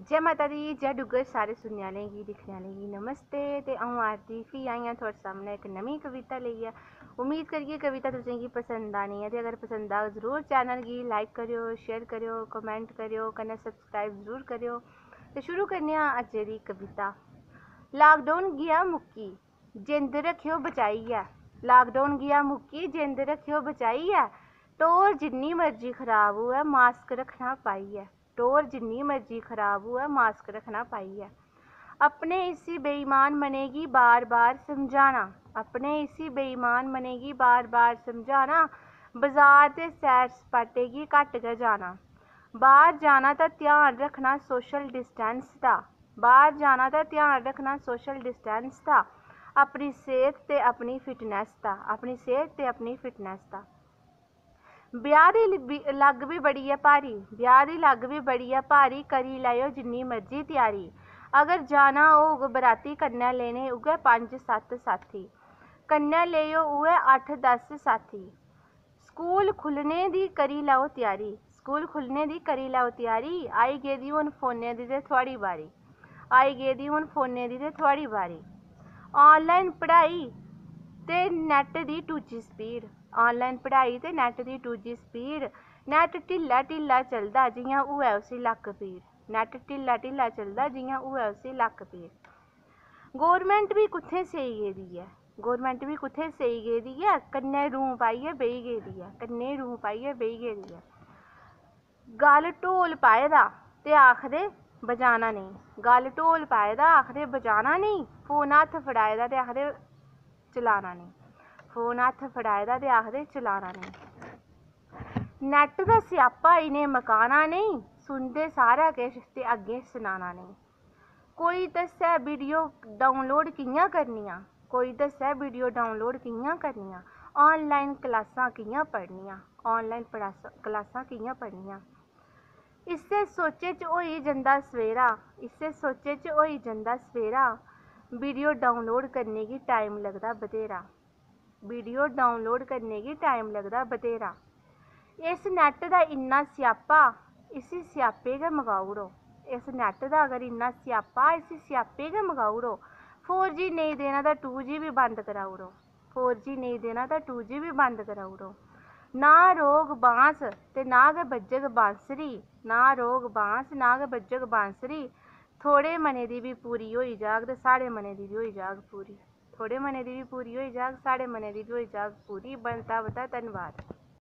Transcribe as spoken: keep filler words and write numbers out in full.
जै माता दी, जै डुग्गर, सारे सुनने आह्लें गी, दिक्खने आह्लें गी नमस्ते। ते अ'ऊं आरती फ्ही आई आं थुआढ़े सामनै इक नमीं कविता लेइयै। उम्मीद करियै कविता तुसें गी पसंद आनी ऐ, ते अगर पसंद आग, जरूर चैनल गी like करेओ, share करेओ, comment करेओ, कन्नै subscribe जरूर करेओ। ते शुरू करने आं अज्जै दी कविता। Lockdown गेआ मुक्की, जिंद रक्खेओ बचाइयै। Lockdown गेआ मुक्की, जिंद रक्खेओ बचाइयै। टौह्र जिन्नी मर्जी खराब होऐ, mask रक्खना पाइयै। टौह्र जिन्नी मर्जी खराब होऐ, mask रक्खना पाइयै। अपने इसी बेईमान मनै गी बार-बार समझाना, अपने इसी बेईमान मनै गी बार-बार समझाना। बजार ते सैर सपाटे गी घट्ट गै जाना। बाह्र जाना तां ध्यान रक्खना social distance दा, बाह्र जाना तां ध्यान रक्खना social distance दा। अपनी सेह्त ते अपनी fitness दा, अपनी सेह्त ते अपनी fitness दा। ब्याह् दी लि-, बी-, लग्ग बी बड़ी ऐ भारी, ब्याह् दी लग्ग बी बड़ी ऐ भारी, करी लैएओ जिन्नी मर्जी त्यारी। अगर जाना होग बराती, कन्नै लेने उ'ऐ पंज सत्त साथी, कन्नै लेएओ उ'ऐ अट्ठ दस साथी। स्कूल खु'ल्लने दी करी लैओ त्यारी, स्कूल खु'ल्लने दी करी लैओ त्यारी। आई गेदी हून फोनै दी ते थुआढ़ी बारी, आई गेदी हून फोनै दी ते थुआढ़ी बारी। Online पढ़ाई ते net दी two G speed, online पढ़ाई ते net दी two G speed। Net ढिल्ला ढिल्ला चलदा, जि'यां होऐ उसी लक्क पीड़। Net ढिल्ला ढिल्ला चलदा, जि'यां होऐ उसी लक्क पीड़। Government बी कुत्थै सेई गेदी ऐ, government बी कुत्थै सेई गेदी ऐ, कन्नै रूं पाइयै बेही गेदी ऐ, कन्नै रूं पाइयै बेही गेदी ऐ। गल ढोल पाए दा ते आखदे बजाना नेईं, गल ढोल पाए दा, आखदे बजाना नेईं, फोन हत्थ फड़ाए दा ते आखदे चलाना नेईं, फोन हत्थ फड़ाए दा ते आखदे चलाना नेईं। Net दा स्यापा इ'नें मकाना नेईं, सुनदे सारा किश ते अग्गें सनाना नेईं। कोई दस्सै video download कि'यां करनियां, कोई दस्सै video download कि'यां करनियां, online क्लासां कि'यां पढ़नियां, online पढ़ासां, क्लासां कि'यां पढ़नियां। इस्सै सोचे च होई जंदा सवेरा, इस्सै सोचे च होई जंदा सवेरा। Video download करने गी time लगदा बथेरा, video download करने गी time लगदा बथेरा। इस net दा इन्ना स्यापा, इसी स्यापे गै मकाई ओड़ो। इस net दा अगर इन्ना स्यापा, इसी स्यापे गै मकाई ओड़ो। Four G नेईं देना तां two G बी बंद कराई ओड़ो, four G नेईं देना तां two G बी बंद कराई ओड़ो। ना रोग बांस ते ना गै बज्जग बांसरी, ना रोग बांस, ना गै बज्जग बांसरी। थुआढ़े मनै दी बी पूरी होई जाग ते साढ़े मनै दी बी होई जाग पूरी। थुआढ़े मनै दी बी पूरी होई जाग, साढ़े मनै दी बी होई जाग पूरी। बनता बता, धन्नवाद।